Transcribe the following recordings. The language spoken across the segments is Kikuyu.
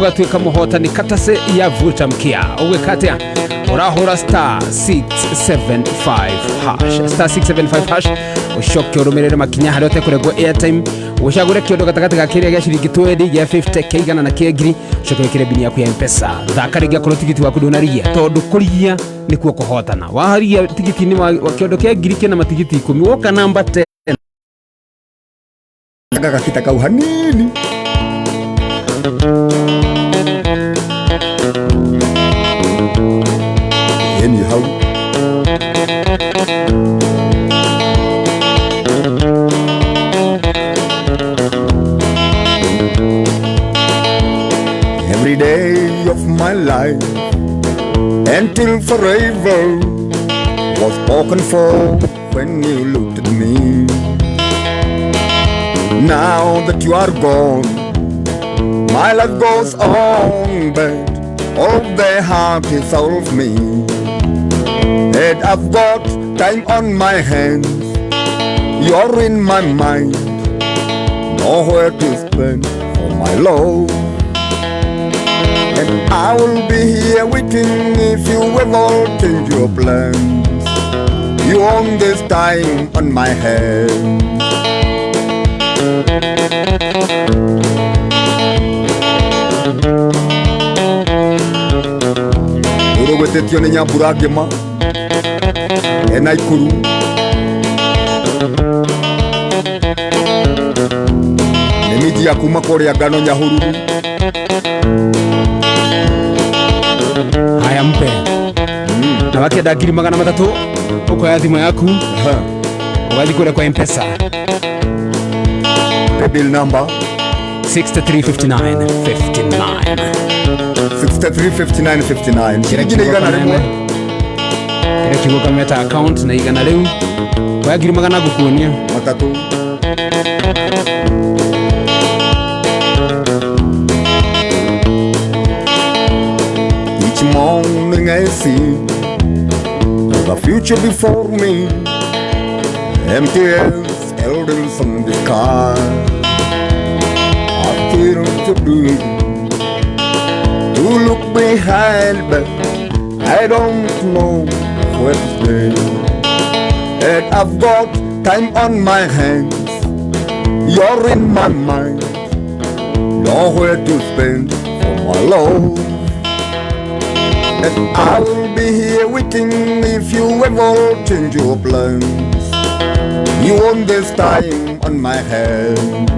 Ũgatuĩka mũhotani katase ya vuta mkia. Ũgwĩka atĩa? Ũrahũra star 675 hash, star 675 hash, ũcoke ũrũmĩrĩre makinya harĩa ũtekũrengwo airtime, ũcagũre kĩondo gatagatĩ ga kĩrĩa gĩa ciringi 20, gĩa 50, kĩa igana na kĩa ngiri, ũcoke wĩkĩre mbini yaku ya Mpesa. Thaka rĩngĩ akorwo tigiti waku ndũnarigia, tondũ kũrigia nĩkuo kũhotana. Waharia tigiti-inĩ wa kĩondo kĩa ngiri kĩna matigiti 10, woka namba 10. Gagakita kau hanini. Anyhow, every day of my life until forever was spoken for when you looked at me. Now that you are gone, my life goes on, but all the heart is out of me. And I've got time on my hands, you're in my mind, nowhere to spend for my love. And I will be here waiting if you ever change your plans. You own this time on my hands. Ũrũgwĩtĩtio nĩ Nyambura Ngĩma ena Ikuru. Nĩ minji ya kuma kũrĩa ngano Nyahururu. Haya, mpe na wakenda 300,000, ũkoya thimũ yaku, ũgathiĩ kũrĩa kwa Mpesa. Paybill number? 6359 59. 6359 59, ciringi nĩ 100. Kĩrĩa kiugo kameta account na igana rĩu, oya ngiri magana ngũkuonia. 3. Each morning I see the future before me, empty as elders on the sky. I feel to do to look behind, but I don't know where to stay. And I've got time on my hands, you're in my mind, nowhere to spend for my love. And I will be here waiting if you ever change your plans. You own this time on my hands.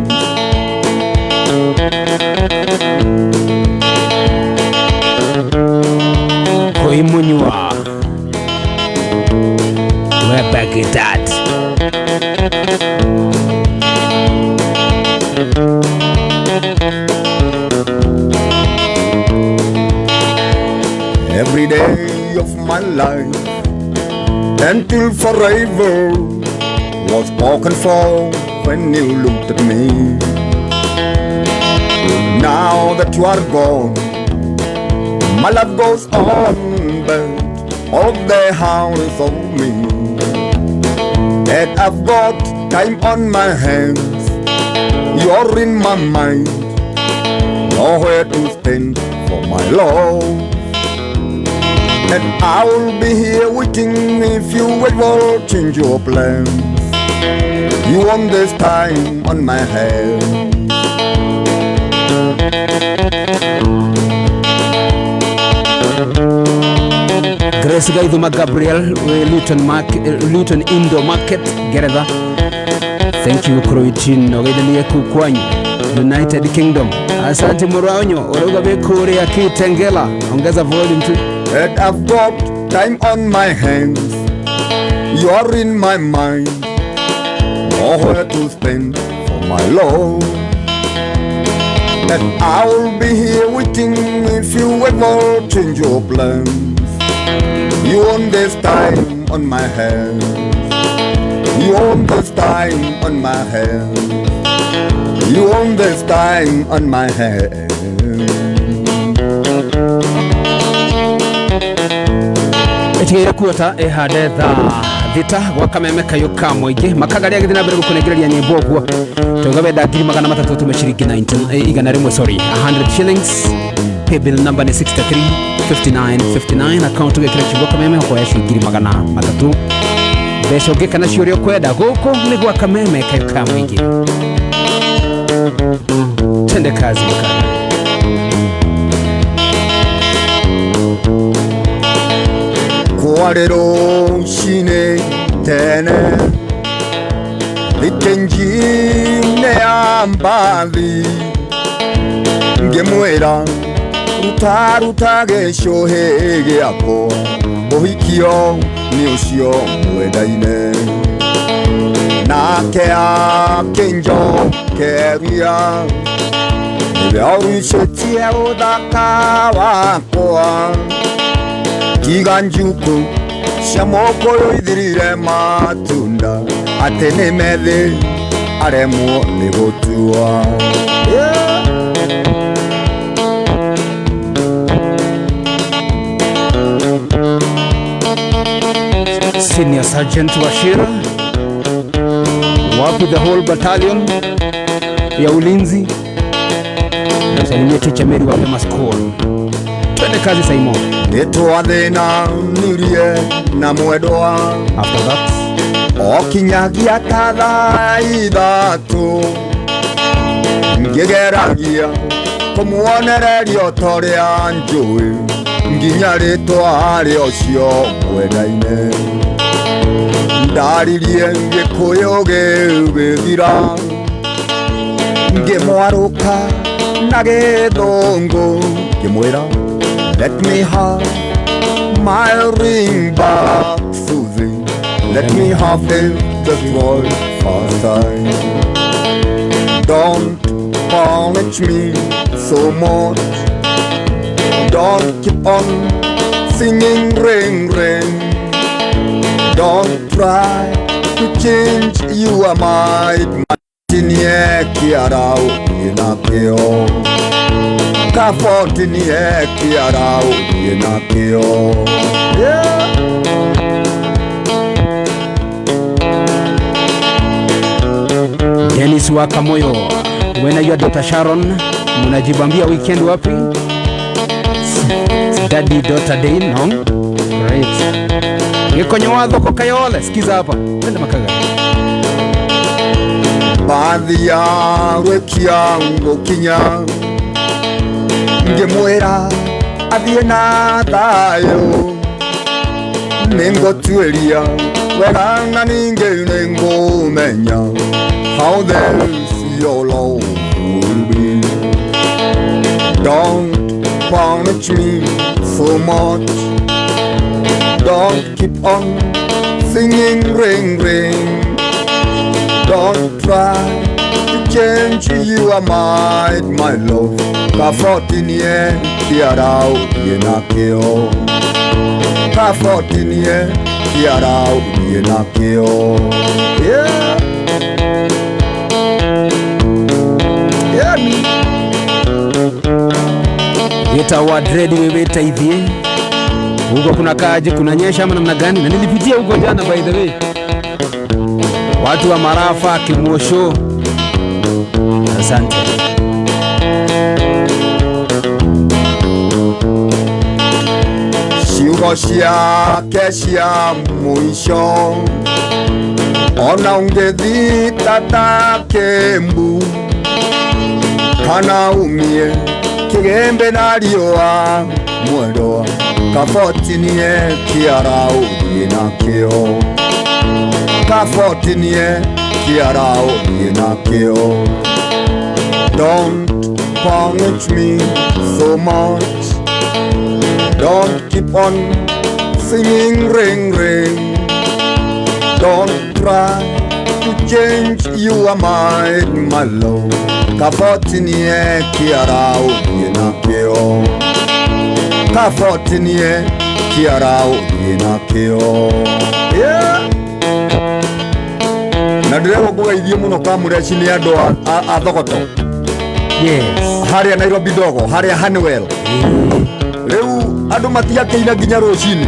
Koimunywa we back it at. Every day of my life until forever was spoken for when you looked at me. Now that you are gone, my life goes on, but all the hounds of me. And I've got time on my hands, you're in my mind, nowhere to spend for my love. And I will be here waiting if you ever change your plans. You want this time on my hands. Grace Gaithuma Gabriel wĩ Luton, Luton Indo Market, Ngeretha. Thank you Kuruitino geithanie kuu kwanyu United Kingdom. Asante Mũranyo ũrauga wĩ kũrĩa Kitengela, ongeza volume tu. And I've got time on my hands, you're in my mind, nowhere to spend for my love. And I will be here waiting if you ever change your plans. You own this time on my hands. You own this time on my hands. You own this time on my hands. Ĩtigĩire kuota ĩhande thaa 6 gwa kameme kayũ ka mũingĩ makagaria gĩthiĩ na mbere gũkũnengereria nyĩmbo ũguo. Tauga wenda 300,000, tũme ciringi 90, 100, sorry, 100 shillings. Paybill number ni 63 59 59, account ugekira kiugo Kameme, ukoya ciringi 300. Mbeca ũngĩka nacio ũrĩa ũkwenda. Gũkũ nĩ gwa Kameme, kayo ka mũingĩ. Tende kazi mkana. Kwarĩ rũcinĩ tene, thitĩnji-inĩ ya mbathi, ngĩmwĩra ruta ruta gĩcũhĩ gĩakwa, ũhikio nĩ ũcio mwendaine. Nake akĩnjokeria, nĩwe ũrucĩtie ũthaka wakwa, tiga njukũ cia mũkũyũ ithirire matunda, atĩ nĩ methĩ aremwo nĩ gũtua. Yeah. Senior Sergeant Wachira, wapi the whole battalion ya ulinzi? Salimia Teacher Mary wa Pema School. Twende kazi, Simon. Nĩtwathĩnanirie na mwendwa. After that, o kinyagia ta thaa 3, ngĩgeragia kũmuonereria ta ũrĩa njũĩ nginya rĩtwa rĩa ũcio mwendaine. Ndaririe Gĩkũyũ gĩgĩthira, ngĩmwarũka na Gĩthũngũ, ngĩmwĩra, "Let me have my ring back, Susie. Let me have it just for first time. Don't punish me so much. Don't keep on singing ring ring. Don't try to change your mind. Tinie kĩara ũthiĩ nakĩo, kabotinie kĩara ũthiĩ nakĩo." Yeah. Dennis wa Kamoyo, when your daughter Sharon mnajibambia weekend wapi? It's Daddy daughter day, no? Great. Gikonyo wa thoko Kayole, sikiza hapa. Twende makaga. Bathi ya rwekia ngũkinya, ngĩmwĩra athiĩ na thayũ, nĩngũtuĩria wega na ningĩ nĩngũmenya how this your love will be. Don't punish me so much. Don't keep on singing ring ring. Don't try to change your mind, my love. Kabotinie kĩara ũthiĩ nakĩo, kabotinie kĩara ũthiĩ nakĩo. Yeah. Yeah, me. Gita wa dread, wewe taithie. Huko kuna kaje, kunanyesha ama namna gani? Na nilipitia huko jana, by the way. Watu wa Marafa, Kimosho. Asante. Ciugo ciake cia mũico, ona ũngĩthita ta kĩmbu kana umie kĩgembe na riũa, mwendwa, kabotinie kĩara ũthiĩ nakĩo, kabotinie kĩara ũthiĩ nakĩo. Don't punish me so much. Don't keep on singing ring ring. Don't try to change your mind, my love. Kabotinie kĩara ũthiĩ nakĩo, kabotinie kĩara ũthiĩ nakĩo. Yeah. Na ndĩrerwo ngũgeithie mũno Kamũreci nĩ andũ a Thogoto. Yes. Harĩa Nairobi Dogo, harĩa Honeywell. Rĩu andũ matiakĩina nginya rũcinĩ.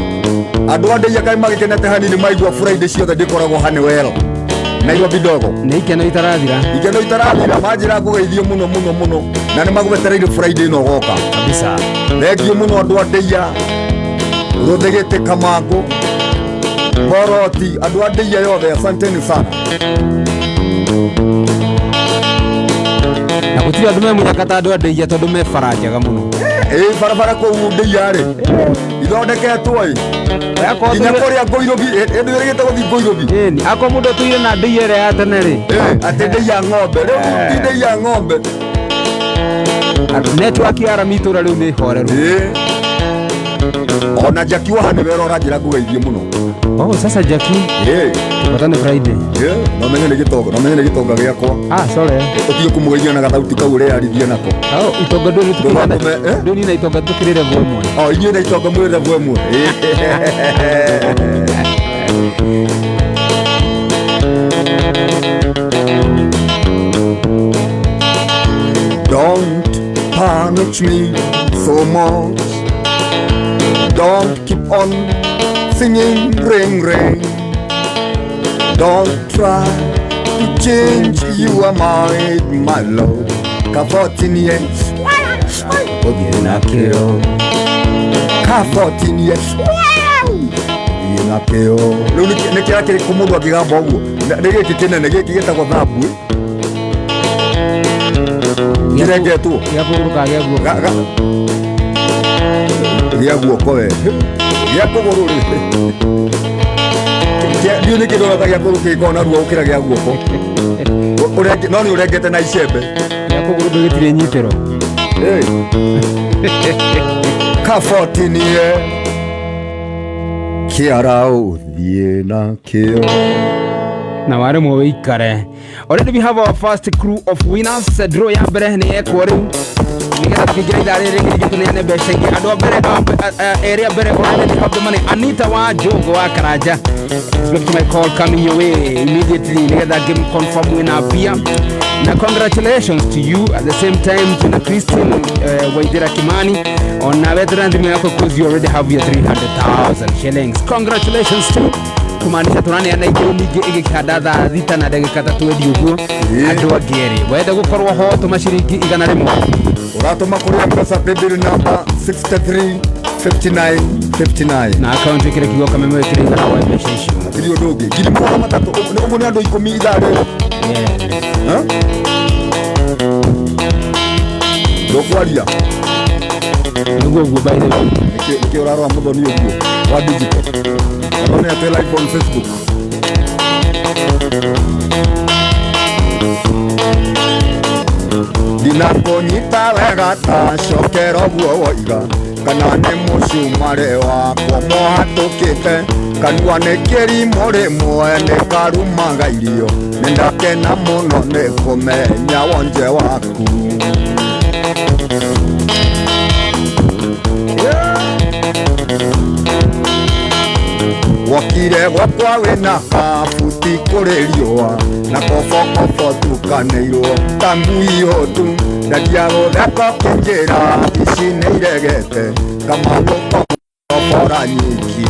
Andũ a Ndeiya kaĩ magĩkenete hanini maigua Friday ciothe ndĩkoragwo Honeywell, Nairobi Dogo. Nĩ ikeno itarathira. Ikeno itarathira, manjĩra ngũgeithie mũno mũno mũno. Na nĩ magwetereire Friday ĩno goka. Kabisa. Thengiũ mũno andũ a Ndeiya, Rũthĩgĩtĩ, Kamangũ, Boroti, andũ a Ndeiya yothe, asanteni sana. Na gũtirĩ andũ me mũnyaka ta andũ a Ndeiya tondũ me bara njega mũno. Ĩ barabara kũu Ndeiya rĩ ithondeketwo ĩ Akorwo nginya tũire- kũrĩa Ngũirũbi, ĩndĩ wĩrĩgĩte gũthiĩ Ngũirũbi. Ĩni, akorwo mũndũ atũire na Ndeiya ĩrĩa ya tene rĩ, Atĩ Ndeiya ng'ombe rĩu ti Ndeiya ng'ombe. Network ya rami itũra rĩu nĩ horeru. Ĩ ona Jackie waha nĩ wera ũranjĩra ngũgeithie mũno. Oh, sasa Jackie, Ĩ tupatane Friday. Ĩ no menye nĩ gĩtonga, no menye nĩ gĩtonga gĩakwa. Ah, sorry. Ũtige kũmũgeithia na gathauti kau ũreyarithia nako. Oh, itonga ndũrĩ tukĩrĩ Ndũgatũme, eh? ndũrĩ na itonga tukĩrĩ level ĩmwe. O inyuĩ na itonga mwĩ level ĩmwe. Don't punish me so much. Don't keep on singing ring ring. Don't try to change your mind, my love. Ka 14 years. Ũthiĩ na kĩo. Ka 14 years. Ũthiĩ na kĩo. Rĩu nĩ kĩra kĩrĩkũ mũndũ angĩgamba ũguo? Nĩ gĩkĩ kĩnene gĩkĩ gĩtagwo thambu ĩ? Kĩrengetwo. Gĩa kũgũrũ ka gĩa guoko? Gĩa guoko we. Gĩa kũgũrũ rĩ. Ndiũĩ nĩkĩ ndĩrona ta gĩa kũgũrũ kĩngĩkorwo na ruo gũkĩra gĩa guoko. No nĩ ũrengete na icembe. Gĩa kũgũrũ ndũgĩtirĩ nyitĩro. Hey. Ka 14 year. Kĩara ũthiĩ na kĩo. Na waremwo wĩikare. Already we have our first crew of winners. Draw ya mbere nĩ yekwo rĩu nĩgetha tũkĩingĩra ithaa rĩrĩ rĩngĩ rĩngĩ tũneane mbeca ingĩ. Andũ a mbere erĩ a mbere already have the money. Anita wa Njogo wa Karanja, expect my call coming your way immediately nĩgetha ngĩ confirm wĩna mbia, na congratulations to you. At the same time tuna Christine Waithera Kimani, ona wetera thimũ yako because you already have your 300,000 shillings. Congratulations to kumaanisha tũraneana ingĩ ningĩ ĩgĩkĩhanda thaa 6 na ndagĩka 3 endi ũguo. Andũ angĩ erĩ wenda gũkorwo ho, tũma ciringi 100. Ũratũma kũrĩ Mpesa paybill number 63 59 59. Na akaunti ĩkĩre kiugo Kameme, wĩkĩre 100 wa mbeca icio. Hatirĩ ũndũ ũngĩ. 300,000 ũguo nĩ andũ 10 ithaa rĩrĩ. Yeah. Ndũkwaria. Nĩguo ũguo, by the way. Nĩkĩ ũrarora mũthoni ũguo wa digital? Mũthoni atĩ live on Facebook. Ndinakũnyita wega ta cokera ũguo woiga kana nĩ mũcumarĩ wakwa mohatũkĩte kanua nĩ kĩrimũ rĩmwe nĩ karumaga irio. Nĩ ndakena mũno nĩ kũmenya wonje waku. Yeah. Wokire gwakwa wĩna kabuti kũrĩ riũa na kobokobo tukanĩirwo ta ngui hotu ndandia gũtheka ũkĩnjĩra ici nĩ iregete kamagũkobora nyiki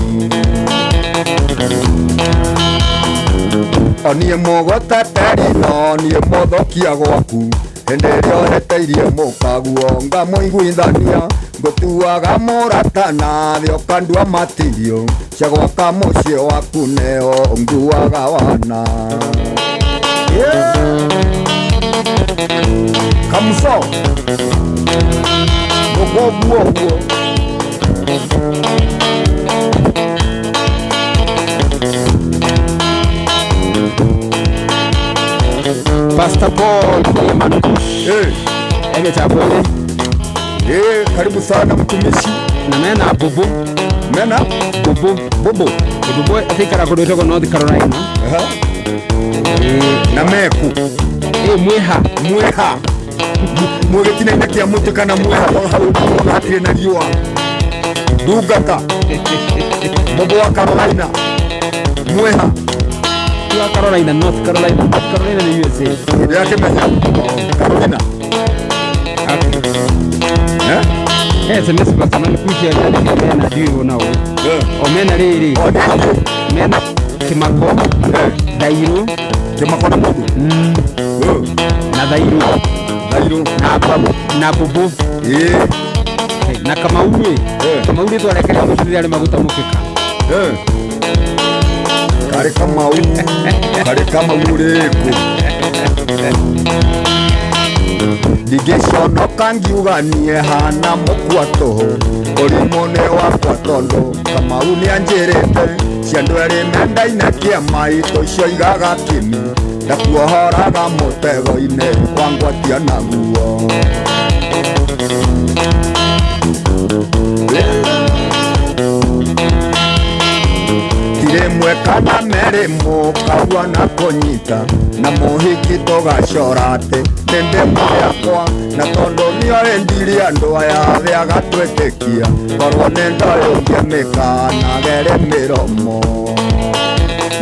onie mũgũtete ritho niĩ mũthũkia gwaku hĩndĩ ĩrĩa ũheteirie mũkaguo ngamũiguithania ngũtuaga mũrata na thĩ ũkandua matirio cia gwaka mũciĩ waku nĩo nguaga wana. Yeah. Kamso ũguo ũguo. Pastor Paul kũrĩa Manukush. Egetabwele. Karibu sana mtumishi. Na mena Bobo. Mena Bobo. Bobo. Bobo atikara kũndũ gwĩtagwo North Carolina. Aha. Na meku. Mwiha. Mwiha. Mwĩ gĩtina-inĩ kĩa mũtĩ kana mwiha tondũ hau ũguo hatirĩ na riũa. Ndungata. Bobo wa Carolina. Mwiha. Wa Carolina, North Carolina. North Carolina nĩ USA. Ndĩrakĩmenya. Carolina. Okay. Eh? SMS Pastor Manukush yandĩkĩte mena ndiũĩ nao. O mena rĩrĩ. O nĩ Mena Kĩmako. Eh. Thairũ. Kĩmako na mũndũ. Na Thairũ. Kairũ. Na babu na bubu. Ĩĩ. Na Kamau ĩ. Eh. Kamau rĩtwa rĩake rĩa mũciĩ rĩarĩ maguta mũkĩka. Eh. Karĩ Kamau, karĩ Kamau ũrĩkũ? Ndingĩconoka ngiuga niĩ hana mũkua tũhũ, ũrimũ nĩ wakwa tondũ Kamau nĩanjĩrĩte cia andũ erĩ mendaine kĩama itũ cioigaga kĩmi, ndakuohoraga mũtego-inĩ wa ngwatia naguo. Tirĩmwe kana merĩ mũkagua na kũnyita na mũhiki tũgacora atĩ nĩ ndĩmũ yakwa, na tondũ nĩoĩ ndiri andũ aya thĩ agatwĩtĩkia, korwo nĩ ndoĩ ũngĩmĩkanagere mĩromo.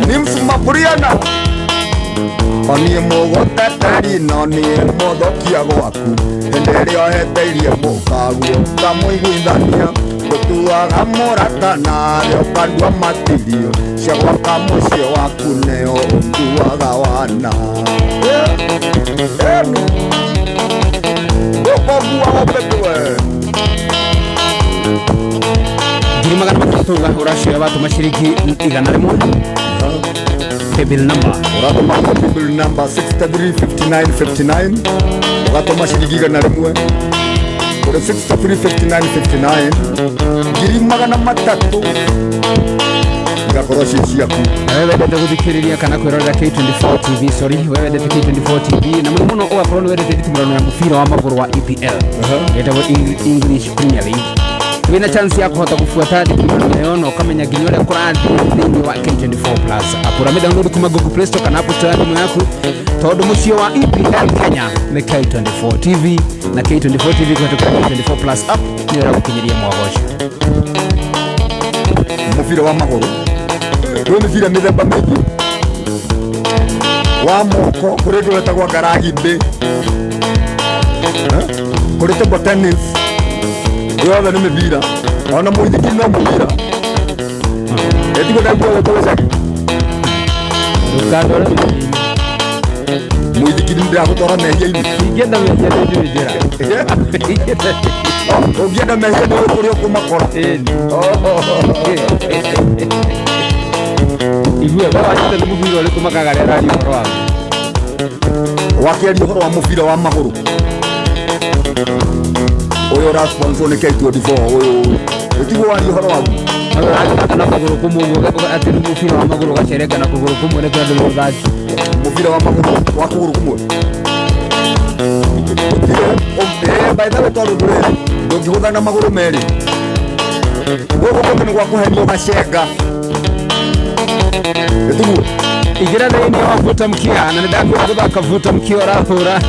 Nimsumaburiana oniĩ mũgũteteri no niĩ mũthũkia gwaku, hĩndĩ ĩrĩa ũheteirie mũkaguo ngamũiguithania, ngũtuaga mũrata nawe ũkandua matirio, cia gwaka mũciĩ waku nĩo ũnduaga wana. Enu gũkũ nguaga ũpepe we. 300,000 ũracioya watũma ciringi 100 paybill number. Ũratũma kwa paybill number 635959, ũgatũma ciringi 100 kũrĩ 635959, 300,000 igakorwo ciĩ ciaku. Na wewe wendete guthikiriria kana kwirorera K24 TV, sorry, wewe wendete K24 TV na muno muno ugakorwo ni wendete nditimurano ya mubira wa maguru wa EPL, ĩtagwo English Premier League, wina chance ya kuhota kufuata nditimurano ĩyo na ũkamenya nginya ũrĩa kũrathiĩ thĩinĩ wa K24 Plus app. Ũramĩ download kuma Google Play Store kana App Store ya thimũ yaku, tondũ mũciĩ wa EPL Kenya nĩ K24 TV, na K24 TV kũhetũkĩra K24 Plus app nĩ ĩragũkinyĩria mwago ũcio. Mũbira wa magũrũ kwĩ mĩbira mĩthemba mĩingĩ, wa moko kũrĩ ũndũ wetagwo ngaragibĩ, kũrĩ table tennis, yothe nĩ mĩbira, ona mũithikiri no mũbira ĩtiguo ndaigua wetwo gĩcagi. Ndũkandware mĩciĩ-inĩ. Mũithikiri ndĩragũtwara mehia-inĩ. Ingĩenda mehia nĩ njũĩ njĩra. Ingĩenda. Ũngĩenda mehia nĩ kũrĩa ũkũmakora. Ĩni. Igue, we wachĩte nĩ mũbira ũrĩkũ makaga arĩa araria ũhoro waguo? Wakĩaria ũhoro wa mũbira wa magũrũ ũyũ ũrasponsor nĩ K24, ũyũ ĩtiguo waria ũhoro waguo. Ũrathaka na kũgũrũ kũmwe ũguo atĩ nĩ mũbira wa magũrũ ũgacerenga na kũgũrũ kũmwe nĩ tondũ nĩ ũthaki. Mũbira wa magũrũ wa kũgũrũ kũmwe gũtirĩ, by the way, tondũ ndũrĩ ndũngĩgũtha na magũrũ merĩ, gũkũ kũngĩ nĩ gwa kũhenio ũgacenga ĩtiguo. Ingĩra thĩinĩ wa vuta mkia na nĩ ndakwĩra gũthaka vuta mkia ũrahũra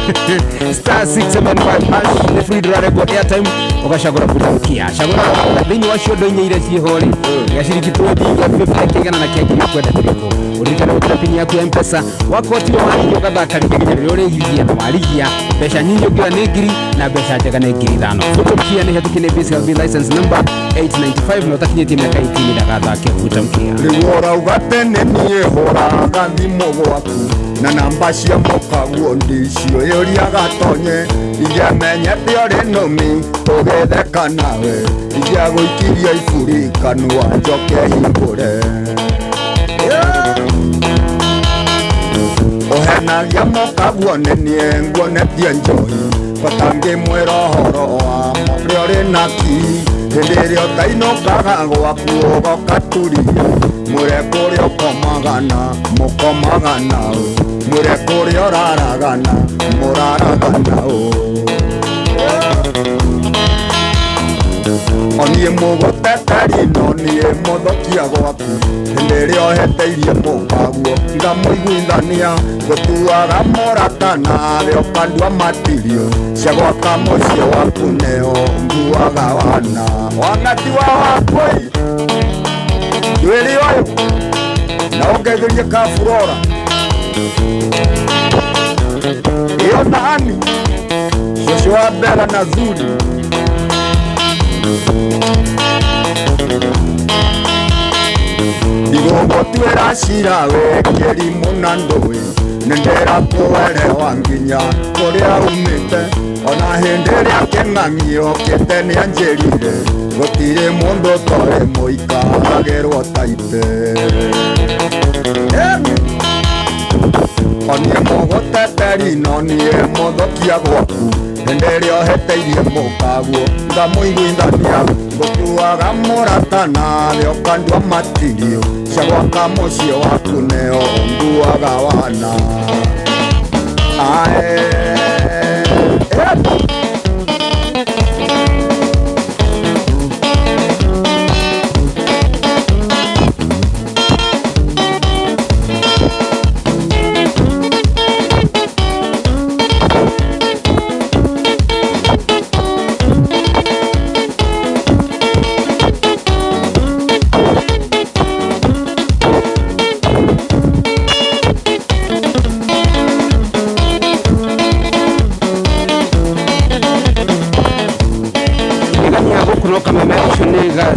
star 675 hash, nĩ free, ndũrarengwo airtime, ũgacagũra vuta mkia, cagũra thĩinĩ wa ciondo inya iria ciĩho rĩ, gĩa ciringi 20, gĩa 50, kĩa 100 na kĩa 1,000, ũkwenda kĩrĩkũ? Ũririkane gwĩkĩra pini yaku ya Mpesa wakorwo tiwe warigia, ũgathaka rĩngĩ nginya rĩrĩa ũrĩgiria, na warigia mbeca nyingi ũngĩoya nĩ 1,000 na mbeca njega nĩ 5,000. Vuta mkia nĩ hetũkie nĩ BCLB license number 895, na ũtakinyĩtie mĩaka 18 ndagathake vuta mkia. Rĩu ũrauga tene niĩ hũraga thimũ gwaku na namba cia mũkaguo ndicio yũria gatonye, ingĩamenyete ũrĩ nũmi tũgĩtheka nawe ingĩagũikirie iburi kanua njoke hingũre. Ũhenagia mũkaguo nĩ niĩ nguonetie njohi bata ngĩmwĩra ũhoro wa ũrĩa ũrĩ naki, hĩndĩ ĩrĩa ũtainũkaga gwaku ũgoka turia, mwĩre kũrĩa ũkomaga na mũkomaga nao, mwĩre kũrĩa ũraraga na mũraraga nao. Oniĩ mũgũteteri no niĩ mũthũkia gwaku, hĩndĩ ĩrĩa ũheteirie mũkaguo ngamũiguithania, ngũtuaga mũrata nawe ũkandua matirio, cia gwaka mũciĩ waku nĩo nguaga wana wang'ati wa wakũi ndwĩrĩ ũyũ na ũngeithĩrie kaburora ĩyo nani cũcũ wa Bela na Zuri. Ndigũgũtuĩra cira we kĩrimũ na ndũĩ Nĩndĩrakũerewa nginya kũrĩa umĩte ona hĩndĩ ĩrĩa kĩng'ang'io kĩte nĩanjĩrire gũtirĩ mũndũ ũtorĩ mũikaragĩrwo ta ithe. Onie mũgũteteri no niĩ mũthũkia gwaku hĩndĩ ĩrĩa ũhĩtĩirie mũkaguo ngamũiguithania ngũkuaga mũrata nawe ũkandua matirio cia gwaka mũciĩ waku nĩo nguaga wana. Ae.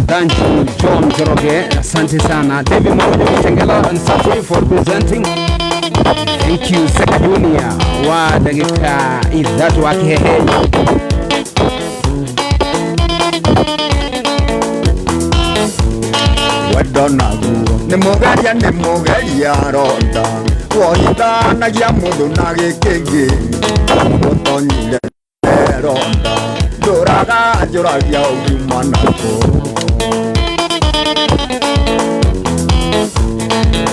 Thank you, John Njoroge. Asante sana. David Mwanyo Kitengela and Safi for presenting. Thank you, Seka Junior wa dakika 3 wa Kihehe. Wendo naguo nĩ mũgeria ronda wohithanagia mũndũ na gĩkĩngĩ ũtonyire ronda ndũraga njũragia ũngiuma nakũ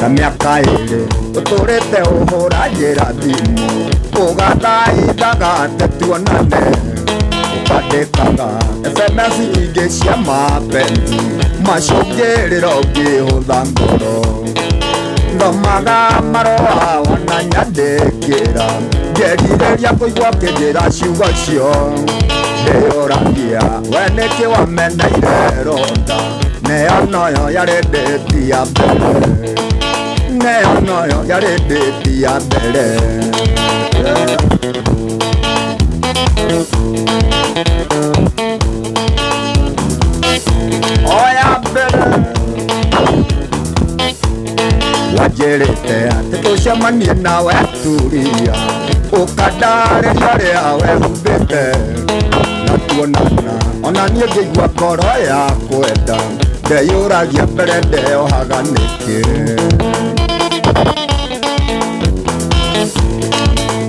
ta mĩaka ĩrĩ ũtũrĩte ũhũragĩra thimũ ũgathaithaga atĩ tuonane ũkandĩkaga SMS ingĩ cia mapenzi macũngĩrĩro ngĩhũtha ngoro thomaga marũa wananyandĩkĩra ngerirĩria kũigua kĩnjĩra ciugo icio ndĩyũragia we nĩkĩ wameneire ronda nĩyo noyo yarĩ ndĩti ya mbere nĩyo noyo yarĩ ndĩti ya mbere. Oya mbere wanjĩrĩte atĩ tũcemanie nawe turia ũkandarĩria ũrĩa wehumbĩte na tuonana ona niĩ ngĩigua ngoro ya kwenda ndeyũragia mbere ndeyohaga nĩkĩ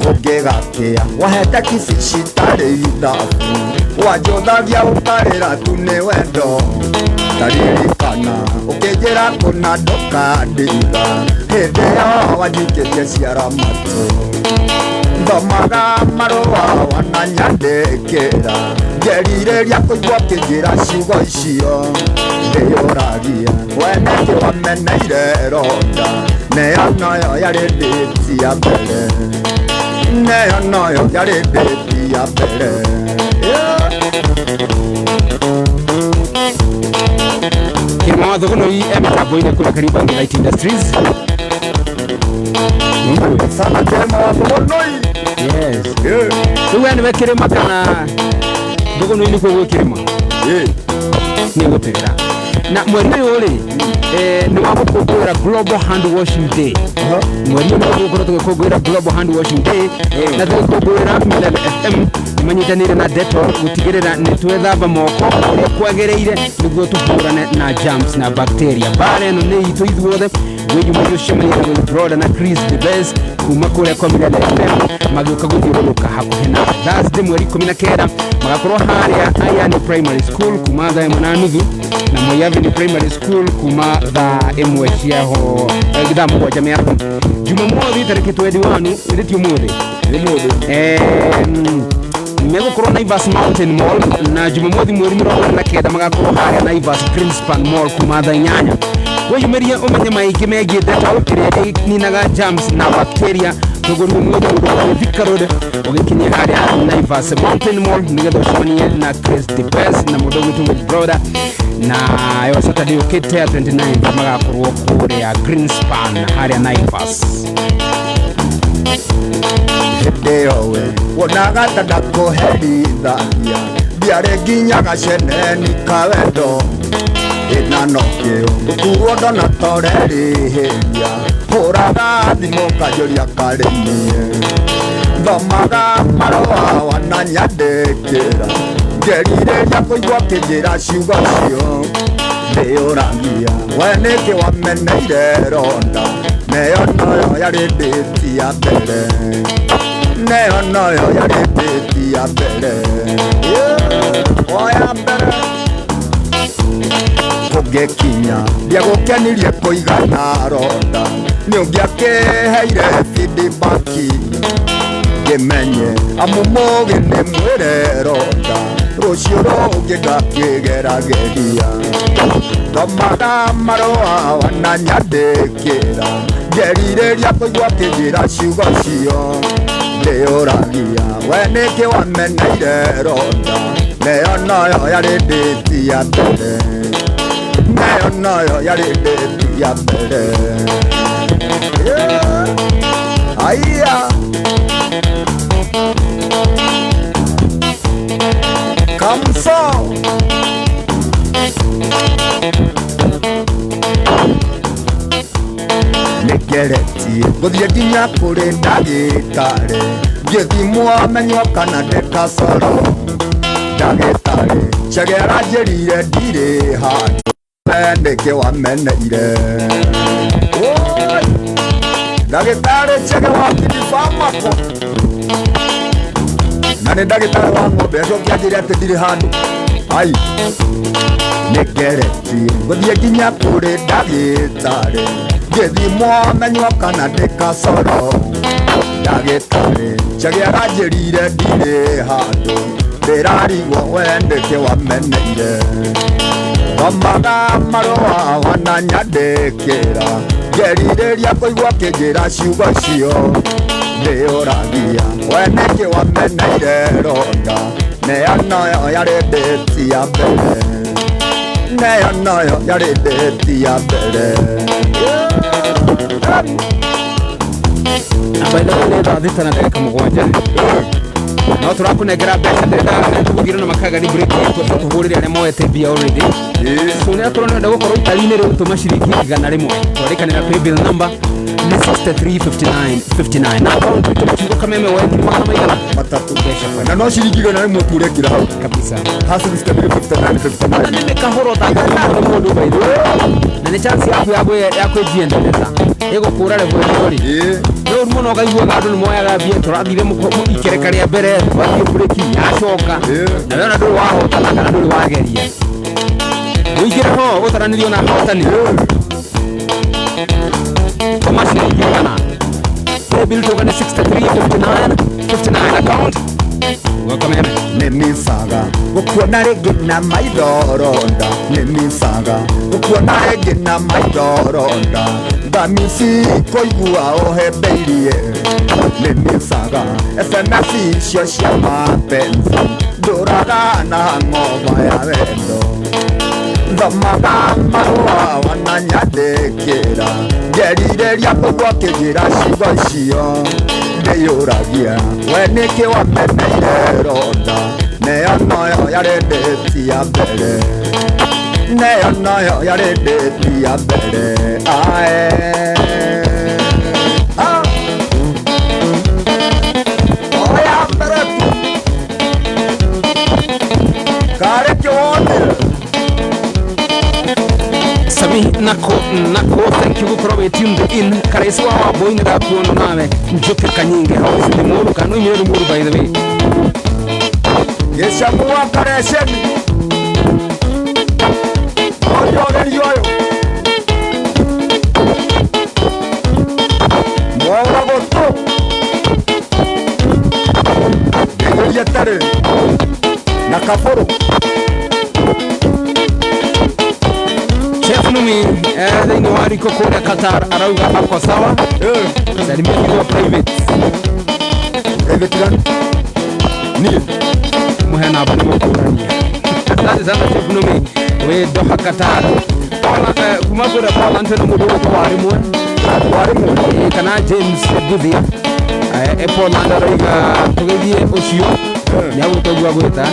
ũngĩgakĩa wahete kici citarĩ ithabu wanjũthagia ũkarĩra tu nĩ wendo taririkana ũkĩnjĩra kũna ndũkandiga hĩndĩ ĩyo wanjikĩtie ciara matũ thomaga marũa wananyandĩkĩra ngerirĩria kũigua ũkĩnjĩra ciugo icio ndĩyũragia we nĩkĩ wameneire ronda nĩyo noyo yarĩ ndĩti ya mbere nĩyo noyo yarĩ ndĩti ya mbere. Kirima watho kuno hii emitambo-inĩ kũrĩa Kariobangi Light Industries. Sana Kirima watho kunoi. Yes. Rĩu we nĩwe kĩrĩma kana Thugunui nĩkuo gwĩ kĩrĩma? Nĩ gũtwĩra. Na mweri ũyũ rĩ nĩ wa gũkũngũĩra Global Hand Washing Day. Mweri ũyũ nĩguo gũkorwo tũgĩkũngũĩra Global Hand Washing Day na tũgĩkũngũĩra Milele FM manyitanĩire na Dettol gũtigĩrĩra nĩ twethamba moko ũrĩa kwagĩrĩire nĩguo tũhũrane na germs na bacteria. Mbara ĩno nĩ itũ ithuothe wĩyumĩrie ũcemanie na Wilbroda na Chris the Best kuma kũrĩa kwa Milele FM magĩũka gũthiũrũrũka hakuhĩ na Thursday mweri 19 magakorwo harĩa Ayani Primary School kuma thaa 1:30 na Moi Avenue Primary School kuma thaa 1 ciaho thaa 7 mĩaraho. Jumamothi tarĩki 21 ĩrĩ ti ũmũthĩ megũkorwo Naivas Mountain Mall na Jumamothi mweri 29 magakorwo harĩa Naivas Greenspan Mall kuma thaa 8. Wĩyumĩrie ũmenye maingĩ megiĩ Dettol ĩrĩa ĩninaga germs na bacteria tũgũri ũmũthĩ mũndũ Thika Road ũgĩkinyia harĩa Naivas Mountain Mall nĩgetha ũcemanie na Chris the Best na mũndũ ũgwĩtwo Wilbroda na yo Saturday ũkĩte ya 29 magakorwo kũrĩa Greenspan harĩa Naivas. Hĩndĩ ĩyo we wonaga ta ndakũherithagia ndiarĩ nginya gaceneni ka wendo Ĩna nokĩo ngũkuo ndona torerĩhĩria hũraga thimũ kanjũria karĩmie thomaga marũa wananyandĩkĩra ngerirĩria kũigua kĩnjĩra ciugo cio ndĩyũragia we nĩkĩ wameneire ronda neyo noyo yarĩ ndĩti ya mbere neyo noyo yarĩ ndĩti ya mbere oya mbere kũngĩkinya ndiagũkenirie kũigana ronda nĩ ũngĩakĩheire feedback ngĩmenye amu mũgĩ nĩ mwĩre ronda rũciũ rũngĩ ngakĩgerageria thomaga marũa wananyandĩkĩra ngerirĩria kũigua kĩnjĩra ciugo cio ndĩyũragia we nĩkĩ wameneire ronda neyo noyo yarĩ ndĩti ya mbere neyo noyo yarĩ ndĩti ya mbere. Aiya Kamso nĩngeretie gũthiĩ nginya kũrĩ ndagĩtarĩ ngĩthimwo menywo kana ndĩ kasoro ndagĩtarĩ Chege aranjĩrire ndirĩ handũ we nĩkĩ wameneire. Ndagĩtarĩ Chege wa Kidifamako na nĩ ndagĩtarĩ wa ng'ombe acoke anjĩre atĩ ndirĩ handũ ai nĩngeretie gũthiĩ nginya kũrĩ ndagĩtarĩ ngĩthimwo menywo kana ndĩ kasoro ndagĩtarĩ Chege aranjĩrire ndirĩ handũ ndĩrarigwo we nĩkĩ wameneire thomaga marũa wananyandĩkĩra ngerirĩria kũigua kĩnjĩra ciugo cio ndĩyũragia we nĩkĩ wameneire ronda neyo noyo yarĩ ndĩti ya mbere neyo noyo yarĩ ndĩti ya mbere. By the way, nĩ thaa 6 na ndagĩka 7 no tũrakũnengera mbeca ndĩrenda tũgũgirwo na makaga nĩ break tũhũrĩre arĩa moete mbia already. So nĩ akorwo nĩenda gũkorwo itari-inĩ rĩu tũma ciringi 100 twarĩkanĩra paybill number nĩ 635959 na account tũma kiugo kameme wa ngiri magana maigana matatu mbeca na no ciringi 100 tu ũrekĩra hau kabisa ha 635959 na nĩ kahoro thaka nĩ mũndũ by the way na nĩ chance yaku ya kwĩjiendeleza ĩgũkũra level ĩyo rĩ rĩu mũno ũkaiguaga andũ nĩ moyaga mbia tũrathire ikereka rĩa mbere wathiĩ breki yacoka na we ona ndũrĩ wahotana kana ndũrĩ wageria ũingĩre ho ũtaranĩrio na ahotani tũma ciringi 100 paybill tuga nĩ 635959 account Wakameme nĩ micaga gũkuona rĩngĩ na maitho ronda nĩ micaga gũkuona rĩngĩ na maitho ronda ngamici kũigua ũhĩmbĩirie nĩ micaga SMS icio cia mapenzi ndũraga na ng'omba ya wendo thomaga marũa wananyandĩkĩra ngerirĩria kũigua kĩnjĩra ciugo icio ndĩyũragia we nĩkĩ wameneire ronda neyo noyo yarĩ ndĩti ya mbere neyo noyo yarĩ ndĩti ya mbere ae oya mbere tu karĩ kĩwonire Sami nako thank you gukorwo wĩ tuned in karesi wa wambui nĩ ndakuona nawe njoke kanyinge hau ici nĩ mũru kana oimire nĩ mũru by the way gĩcamu wa kareceni onjogerio ũyũ mwaura gũtũ ngegeria tarĩ na kabũrũ Chef Numi thĩinĩ wa riko kũrĩa Qatar arauga ako sawa salimia kidogo private private gani niĩ muhe namba nĩ mũkũrania asante sana Chef Numi wĩ Doha Qatar kuma kũrĩa Poland no mũndũ ũgwĩtwo Warimwe Warimwe kana James Guthia e Poland arauga tũgĩthiĩ ũcio Nĩ agwĩta ũguo agwĩta.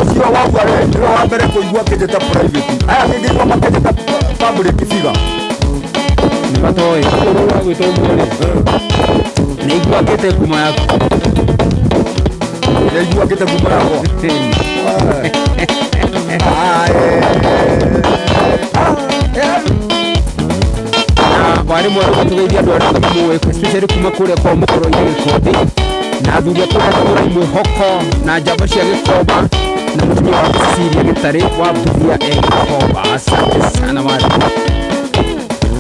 Ũcio wauga rĩ, nĩwe wa mbere kũigua akĩnjĩta private. Aya ngĩigua makĩnjĩta public figure. Nĩ matoĩ ũrĩa agwĩta ũguo rĩ, nĩ igua akĩte ngumo yaku. Nĩaigua akĩte ngumo yakwa. Na warĩ mwerũ gũtũgeithia andũ arĩa mamũĩ, especially kuma kũrĩa kwa mũkũrũ-inĩ Gĩkondi, na athuri a kũrĩa Kũrai Mwĩhoko, na njamba cia Gĩkomba, na mũtumia wa Cecilia Gĩtarĩ wa Buthia e Gĩkomba. Asante sana warimu.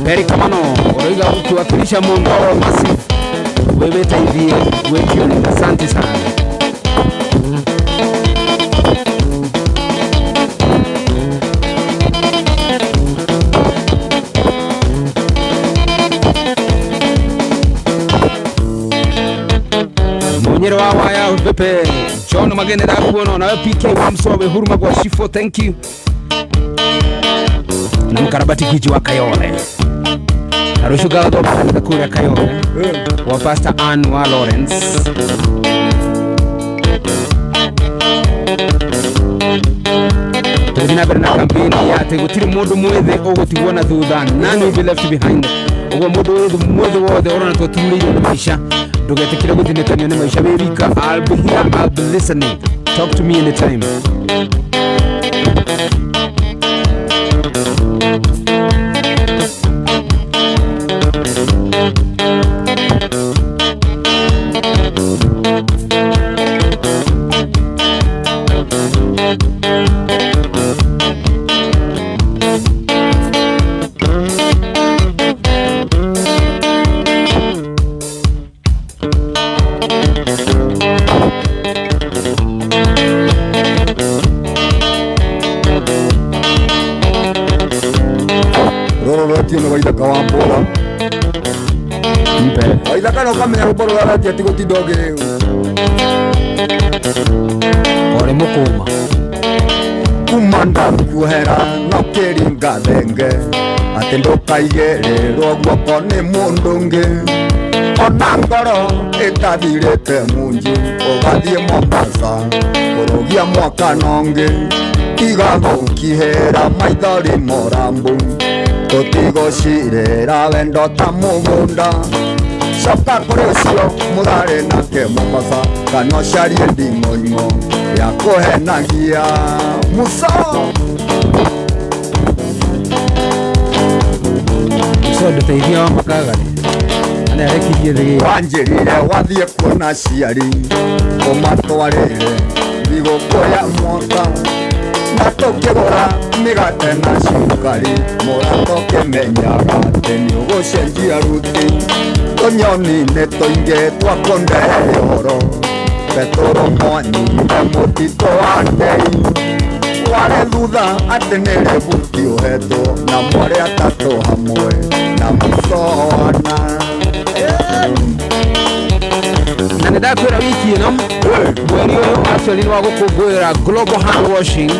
Peri Kamano ũroiga ukiwakilisha Mondoro Massive, wewe teithie wĩtione. Asante sana. Munyero wa waya pepe John Magene ndakuona nawe PK wa Msowe huruma kwa Shifo, thank you, na mkarabati gwiji wa Kayole arushuga ndo kura Kayole wa Pastor Ann wa Lawrence. Tũgĩthiĩ na mbere na kampeni ya atĩ gũtirĩ mũndũ mwĩthĩ ũgũtigwo na thutha, none will be left behind. Ũguo mũndũ mwĩthĩ wothe ũrona tũturĩirwo nĩ maica, ndũgetĩkĩre gũthinĩkanio nĩ maica. Wĩ rika, I'll be here, I'll be listening, talk to me anytime. Rũrũ rwetio nĩ Waithaka wa Mbũra. Mpe. Waithaka no kamenya rwĩmbo rũrĩa aretia ti gũtinda ũngĩ. Ore mũkũma. Kuma ndakuohera no kĩringa thenge, atĩ ndũkaigĩrĩrwo guoko nĩ mũndũ ũngĩ. Ona ngoro ĩtathirĩte munju, ũgathiĩ Mombasa kũrũgia mwaka na ũngĩ. Tiga gũkihĩra maithori morambu, tũtigũcirĩra wendo ta mũgũnda. Coka kũrĩ ũcio mũrarĩ nake Mombasa, kana ũcarie nding'oing'o ya kũhenagia muso. So ndũteithia wa makagarĩ ana arekirie thĩ. Wanjĩrire wathiĩ kuona ciari, ũmatwarĩre thigũkũ ya mwaka, na tũkĩgũra mĩgate na cukari, mũrata ũkĩmenyaga atĩ nĩ ũgũcenjia ruti. Tũnyoni nĩ tũingĩ twa kũndehe ũhoro, Petũrũ mwanyire mũtitũ wa Ndei, warĩ thutha atĩ nĩ rĩbuti ũhetwo na mwarĩ atatũ hamwe na mũcoana. Na nĩ ndakwĩra wiki ĩno, mweri ũyũ actually nĩ wa gũkũngũĩra Global Hand Washing,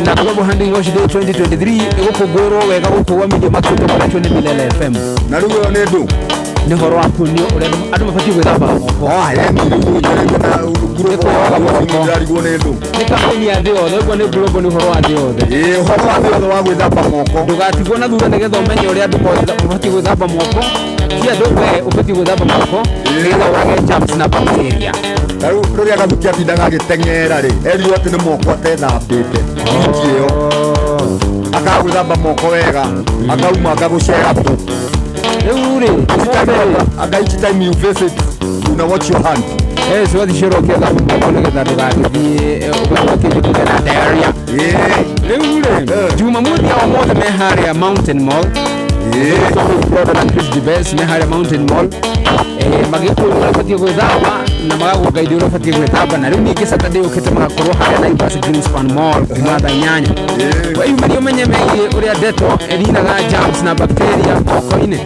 na Global Hand Washing Day 2023 ĩgũkũngũĩrwo wega gũkũ gwa Media Max tũkoretwo nĩ Milele FM. Na rĩu ĩyo nĩ ndũ? Nĩ ũhoro wa kuonio ũrĩa andũ mabatiĩ gwĩthamba moko. Ndĩrarigwo nĩ ndũ. Nĩ kampeni ya thĩ yothe, ũguo nĩ global, nĩ ũhoro wa thĩ yothe. Ĩĩ, ũhoro wa thĩ yothe wa gwĩthamba moko. Ndũgatigwo na thutha, nĩgetha ũmenye ũrĩa andũ mabatiĩ gwĩthamba moko. Ti andũ, we ũbatiĩ gwĩthamba moko nĩgetha ũrage germs na bacteria. Ta rĩu rĩrĩa Gathuki atindaga agĩteng'era rĩ, erirwo atĩ nĩ moko atethambĩte wiki ĩyo, akaga gwĩthamba moko wega, akauma akagũcera kũ. Rĩu rĩ, ũmũthĩ rĩ, Anga each time you visit, una wash your hand. Ciwathi ciorwo ũkĩthamba moko nĩgetha ndũgagĩthiĩ ũgĩthiĩ kũgĩa na diarrhea. Rĩu rĩ, Jumamothi ao mothe me harĩa Mountain Mall. Brother na Chris Dibes me harĩa Mountain Mall, magĩkuona ũrĩa ũbatiĩ gwĩthamba na magagũgaithia ũrĩa ũbatiĩ gwĩthamba. Na rĩu ningĩ Saturday ũkĩte magakorwo harĩa Naivas Greenspan Mall kuma thaa 8. Weyumĩrie ũmenye megiĩ ũrĩa ndeto ĩrinaga germs na bacteria moko-inĩ.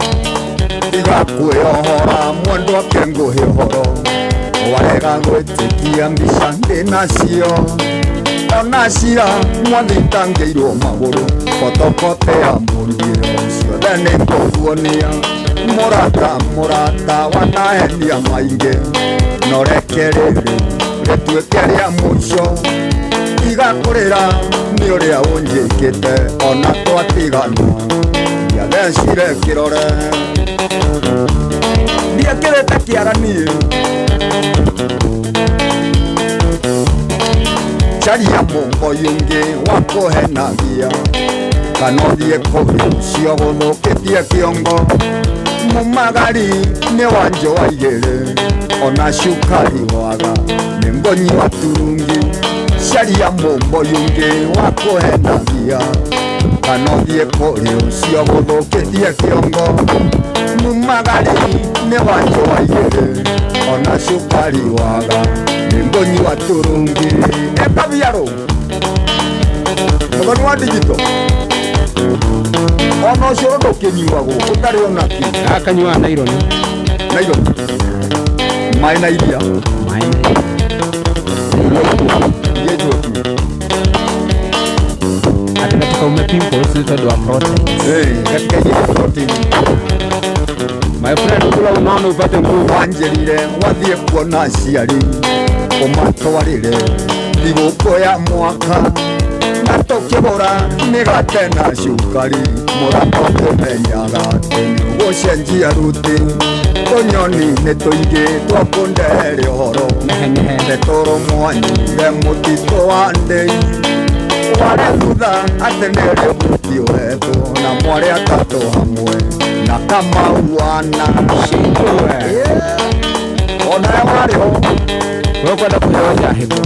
Tiga kwĩyohora mwendwa ke ngũhe ũhoro, warega gwĩtĩkia mbica ndĩnacio, ona cira mwathitangĩirwo magũrũ, fotokote ya mũrugĩro ciothe nĩ ngũkuonia. Mũrata, mũrata wanahenia maingĩ, no reke rĩrĩ Rĩtuĩke rĩa mũico tiga kũrĩra nĩ ũrĩa ũnjĩkĩte ona twatigana ndiathecire kĩrore ndiekĩrĩte kĩara niĩ caria mũmboi ũngĩ wa kũhenagia kana ũthiĩ kũrĩ ũcio gũthũkĩtie kĩongo mumagari nĩ wanjũ wa igĩrĩ ona cukari waga nĩ ngũnyua turungi caria mũmboi ũngĩ wa kũhenagia kana ũthiĩ kũrĩ ũcio gũthũkĩtie kĩongo mumagari nĩ wanjũ wa igĩrĩ ona cukari waga nĩ ngũnyua turungi ekabiarũ mũthoni wa ndigito ona ũcũrũ ndũkĩnyuagwo ũtarĩ ona kĩ Akanyua naironi. Naironi maĩ na iria Maĩ na iria njũku Ati katika ume pimples nĩ tondũ wa proteins. Katika iria protein. My friend, kula unono upate nguvu. Wanjĩrire wathiĩ kuona aciari ũmatwarĩre thigũkũ ya mwaka na tũkĩgũra mĩgate na cukari mũrata ũkĩmenyaga atĩ nĩũgũcenjia ruti tũnyoni nĩ tũingĩ twakũndehere ũhoro Nehe nehe. Petoro mwanyire mũtitũ wa ndĩi warĩ thutha atĩ nĩrĩ mũti ũhetwo na mwarĩ atatũ hamwe na kamauana. Shindwe. Onawe warĩ ho. Wewe kwenda kuhewa njahĩko.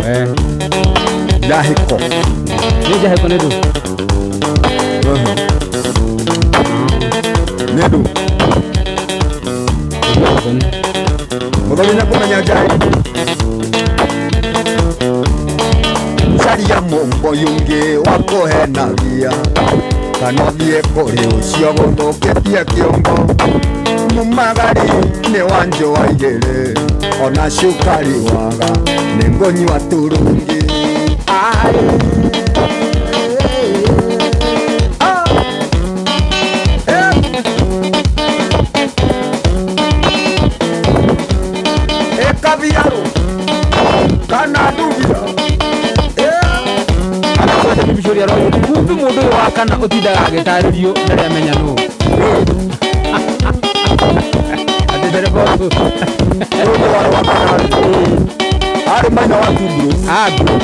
Eh. Njahĩko. Nĩ njahĩko nĩ ndũ? Nĩ ndũ. Mũthoni nĩ kũmenya njahĩko caria mũmboi ũngĩ wa kũhenagia kana ũthiĩ kũrĩ ũcio gũthũkĩtie kĩongo mumagari nĩ wanjũ wa igĩrĩ ona cukari waga nĩ ngũnyua turungi. Ekabiarũ kana ndubia. Anakwenda roho kumbi mũndũ ũyũ wa kana ũtindaga agĩtarĩrio ndarĩ amenya nũ. Atĩ ndereba ũyũ. Ũyũ warĩ wa kana arĩ maina wa Tubros. Ah, bro.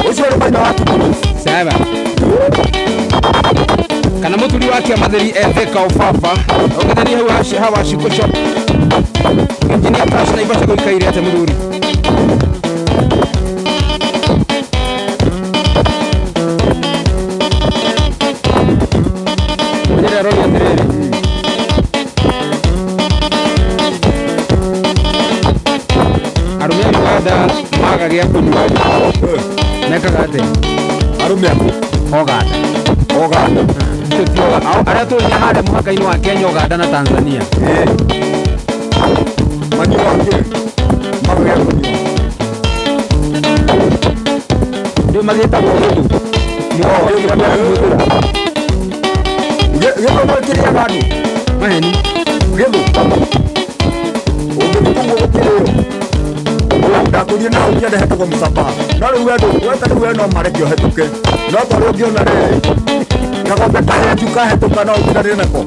Ũcio arĩ maina wa Tubros. Sawa. Kana mũturi wa kĩamatheri etheka ũbaba ũgĩthania hau hawa Shiko shop. Engineer Tash Naivasha gũikaire atĩa mũthuri? Mũnyere aroria atĩrĩrĩ. Arũme a Uganda maga gĩa kũnyua mekaga atĩa? Arũme aku Oganda. Oganda. Icio ti arĩa tũrĩ harĩa mũhaka-inĩ wa Kenya, Uganda na Tanzania. Manyuaga kĩ maga gĩa kũnyua? Rĩu magĩtagwo gĩthũ. Gĩthũ no kĩrĩaga andũ. Maheni. Gĩthũ ũngĩthiĩ kũguo gũkĩrĩo ndakũrie na ũngĩenda hetũkwo mũcaba no rĩu we weta rĩu we no mareke ũhetũke no tondũ ũngĩona rĩrĩ kagombe kahenju kahetũka no ũtiganĩre nako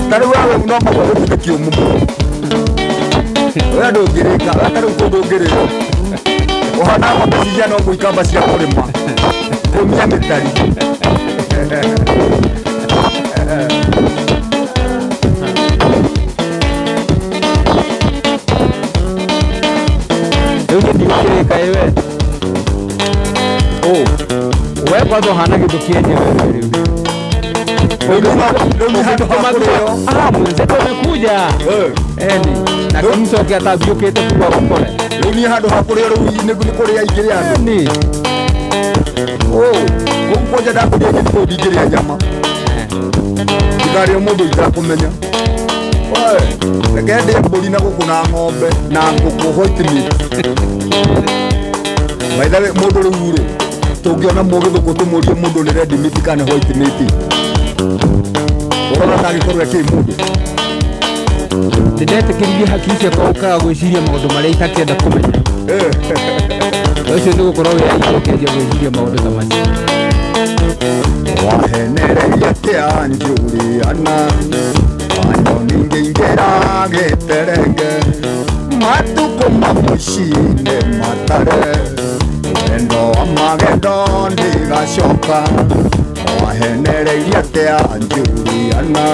ta rĩu wewe no magwa gũtuĩke kĩũmũ mũno we ndũngĩrĩka we ta rĩu kũndũ ũngĩrĩo ũhana ng'ombe cihana ũguo ikamba cia kũrĩma kũmia mĩtari. Rĩu niĩ ndigũkĩrĩka ĩ we. We kwanza ũhana gĩthũ kĩenyewe rĩu. Rĩu nĩ handũ ha kũrĩo. Ah, mwenzetu amekuja. Eni. Na kĩmcoke atathiũkĩte kuma gũkore. Rĩu niĩ handũ ha kũrĩo rĩu nĩ kũrĩa ingĩrĩa andũ. Eni. Kũu kwanja ndakũrĩa nyeni kũu ndingĩrĩa nyama ndikarĩo mũndũ itakũmenya. Reke ndĩe mbũri na gũkũ na ng'ombe na ngũkũ white meat. By the way, mũndũ rĩu rĩ tũngĩona mũgĩthũkũ tũmũrie mũndũ nĩ red meat kana white meat ũrona tangĩkorwo ekĩ mũndũ. Ndĩndetĩkĩririe hakiri ciakwa gũkaga gwĩciria maũndũ marĩa itakĩenda kũmenya. Ũcio nĩ gũkorwo wĩ aingĩ ũkĩanjia gwĩciria maũndũ ta macio. Wahenereria atĩa Juliana, wanyoni ngĩingĩra gĩterenge, matukũ ma mũciĩ-inĩ matare, wendo wa magendo ndigacoka. Wahenereirie atĩa Juliana,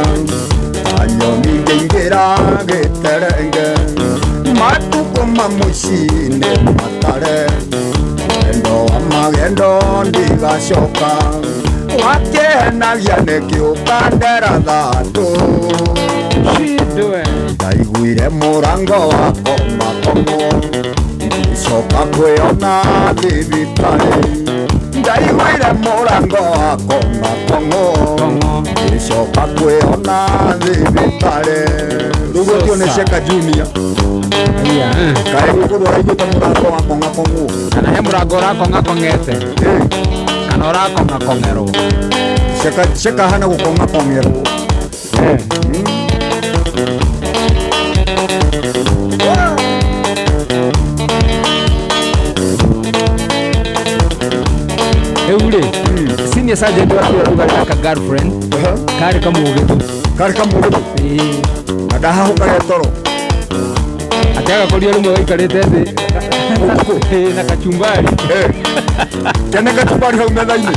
wanyoni ngĩingĩra gĩterenge, matukũ ma mũciĩ-inĩ matare, wendo wa magendo ndigacoka. Wakĩhenagia nĩkĩ ũkandera thatũ? Shindwe. Ndaiguire mũrango wakomakomwo, ngĩcoka kwĩona thibitarĩ. Ndaiguire mũrango wakomakomwo, Kong'o. ngĩcoka kwĩona thibitarĩ. Rĩu ũcio nĩ Sosa. Sheka Junior. Aya, eh. Kaĩ gũkũrwo aiguĩte mũrango wakong'akong'wo? Kana he mũrango ũrakong'akong'ete kana ũrakong'akong'erwo. Sheka Sheka hana gũkong'akong'erwo. Eh. Rĩu rĩ, senior sergeant waku aruga na ka girlfriend karĩ kamũgĩtũ. Karĩ kamũgĩtũ? Ĩĩ. Na ndahahũkaga toro? Atĩ agakoria rĩmwe gaikarĩte thĩ. Ĩĩ, na kachumbari. Kene kachumbari hau metha-inĩ.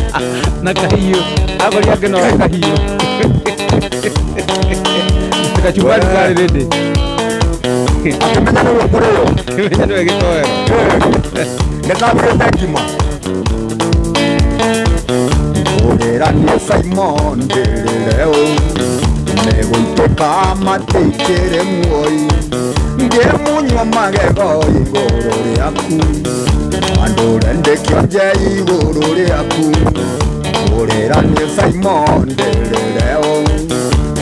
Na kahiũ akoria ngĩnora kahiũ, kachumbari karĩ rĩndĩ. Akĩmenya nĩwe kũrĩo. Menya nĩwe gĩtoero. Nĩkagũrĩte ngima ũrĩra niĩ Simon ndĩrĩre ũ nĩgũitĩka matikĩrĩ muoi, ngĩmunywo magego igũrũ rĩaku, andũre ndĩkĩonje igũrũ rĩaku. Ũrĩra niĩ Simon ndĩrĩre ũ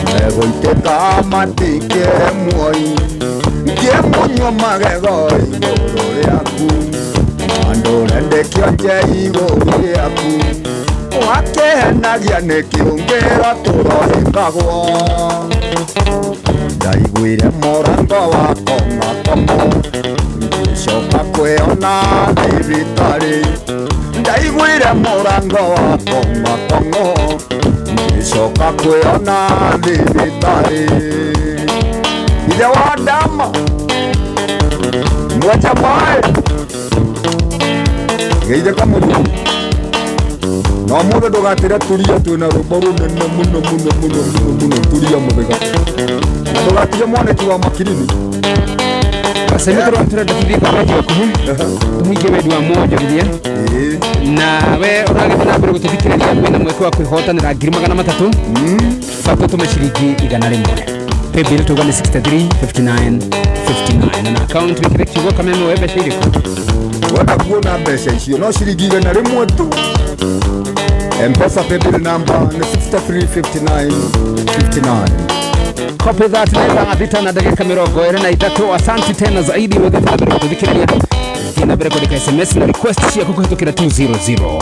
nĩgũitĩka matikĩrĩ muoi, ngĩmunywo magego igũrũ rĩaku, andũre ndĩkĩonje igũrũ rĩaku. Wakĩhenagia nĩkĩ ũngĩra tũrohĩkagwo? Ndaiguire mũrango wakong'akong'o, ngĩcoka kwĩona thibitarĩ. Ndaiguire mũrango wakong'akong'o, ngĩcoka kwĩona thibitarĩ. Ithe wa ndama mweja maĩ geithe kamũthuri na ũmũthĩ ndũgatĩre turia, twĩna rwĩmbo rũnene mũno mũno mũno mũno mũno, turia mũthega, na ndũgatige mwanĩki wa makirini. Sasa tũrenda tũthiĩ kamweke gakuhĩ tũhingie wendi wa mwonjorithia. Na we ũragĩthiĩ na mbere gũtũthikĩrĩria, wĩna mweke wa kwĩhotanĩra 300,000. Bata ũtũme ciringi 100. Paybill tuga nĩ 63 59 59, na account wĩkĩre kiugo Kameme. We mbeca irĩkũ? Wenda kuona mbeca icio no ciringi 100 tu. Mpesa paybill number nĩ 6359 59. Copy that. Nĩ thaa 6:23. Asanti tena zaidi wegete na mbere gũtũthikĩrĩria. Thiĩ na mbere kwandĩka SMS na request ciaku kũhĩtũkĩra 20014.